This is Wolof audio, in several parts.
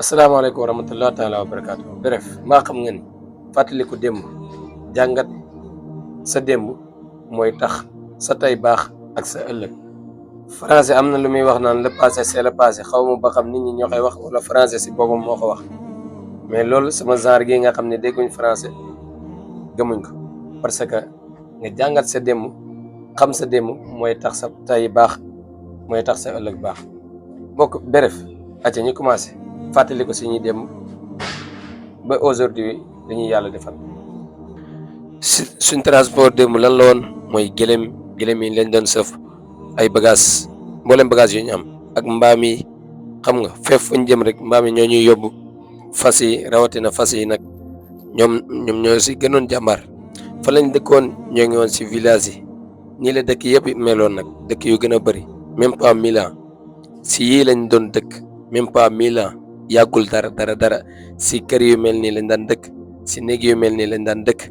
asalaamaaleykum wa rahmatulah taala wa barakaatu. bref maa xam nga ni fàttaliku démb jàngat sa démb mooy tax sa tey baax ak sa ëllëg. français am na lu muy wax naan le passé c'est le passé, xaw ma ba xam nit ñi ñoo koy wax wala français si boppam moo ko wax, mais loolu sama genre gi nga xam ne dégguñ français gëmuñ ko, parce que nga jàngat sa démb xam sa démb mooy tax sa tey baax mooy tax sa ëllëg baax. bokk bref acca ñu commencé fàttali ko suñuy dem ba aujourd'hui dañuy yàlla defal. suñ transport démb lan la woon mooy gëlëm yi lañ doon sëf ay bagage mboolem bagage yu ñu am ak mbaam yi, xam nga fépp fuñ jëm rek mbaam yi ñoo ñuy yóbbu. fas yi rawatina fas yi nag ñoom ñoo si gënoon jàmbaar. fa lañ dëkkoon ñoo ngi woon si village yi, nii la dëkk yëpp meloon nag, dëkk yu gën a bëri même pas 1000 ans si yii lañ doon dëkk, même pas 1000 ans yàggul dara si kër yu mel nii lañ daan dëkk, si néeg yu mel nii lañ daan dëkk.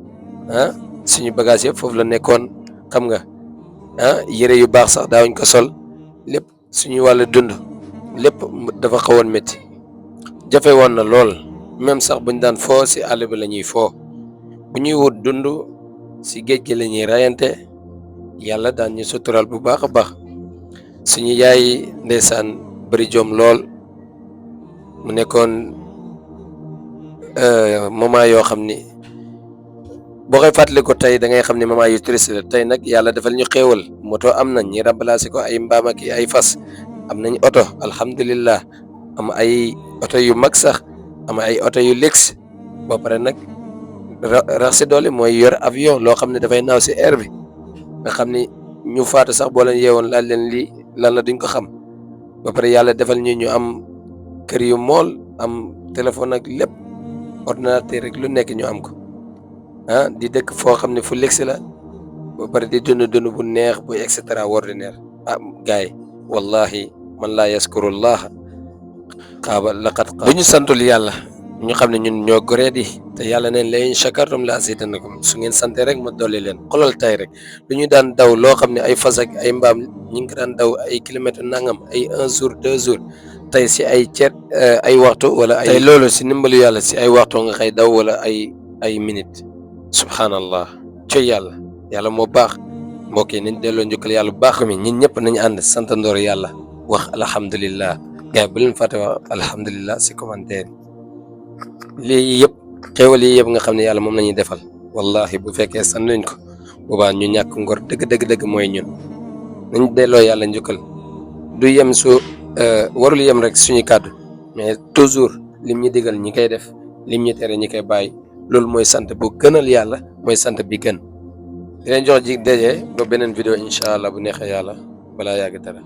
Suñu bagage yëpp foofu la nekkoon, xam nga yére yu baax sax daawuñ ko sol, lépp suñu wàllu dund lépp dafa xawoon métti, jafe woon na lool. même sax buñ daan foo si àll bi la ñuy foo, bu ñuy wut dund si géej gi la ñuy rayante, yàlla daan ñu sutural bu baax a baax. suñu yaay ndeysaan bëri jom lool, mu nekkoon moment yoo xam ni boo koy fàttali ko tey da ngay xam ne moment yu triste la. tey nag yàlla defal ñu xéewal, moto am nañ, ñi remplacé ko ay mbaam ak ay fas, am nañ oto alhamdulillah, am ay oto yu mag sax, am ay oto yu luxe. ba pare nag rax si doole mooy yor avion, loo xam ne dafay naaw si air bi, nga xam ni ñu faatu sax boo leen yeewoon laaj leen lii lan la duñ ko xam. ba pare yàlla defal ñu am kër yu mool, am téléphone ak lépp, ordinateur rek lu nekk ñu am ko. di dëkk foo xam ne fu luxe la, ba pare di dund bu neex bu extraordinaire. gars yi wallahi man laa yaskurullah xaaba laqad bu ñu santul yàlla ñu xam ne ñun ñoo goree di, te yàlla neen la in shakartum la azidannakum, su ngeen sante rek ma dolli leen. xolal tey rek lu ñu daan daw loo xam ne ay fas ak ay mbaam ñu ngi ko daan daw ay kilomètres nangam, ay 1 jour 2 jours, tey si ay ay waxtu wala ay tey loolu si ndimbalu yàlla si ay waxtu nga xëy daw wala ay minute. subhanallah coy yàlla moo baax. mbokk yi nañ delloo njukkal yàlla bu baax mi, ñun ñëpp nañu ànd santandoor yàlla, wax alhamdulillah. gars yi bu leen fàtte wax alhamdulillah si commentaire yi. lii yëpp xéewal yi yëpp nga xam ne yàlla moom lañuy defal, wallahi bu fekkee sant nañ ko boobaa ñu ñàkk ngor dëgg mooy ñun. nañ delloo yàlla njukkal, du yem warul yem rek suñu kàddu, mais toujours lim ñu digal ñi koy def, lim ñu tere ñi koy bàyyi. loolu mooy sant bu gënal yàlla, mooy sant bi gën. di leen jox ji daje ba beneen vidéo incha allah bu neexee yàlla balaa yàgg dara.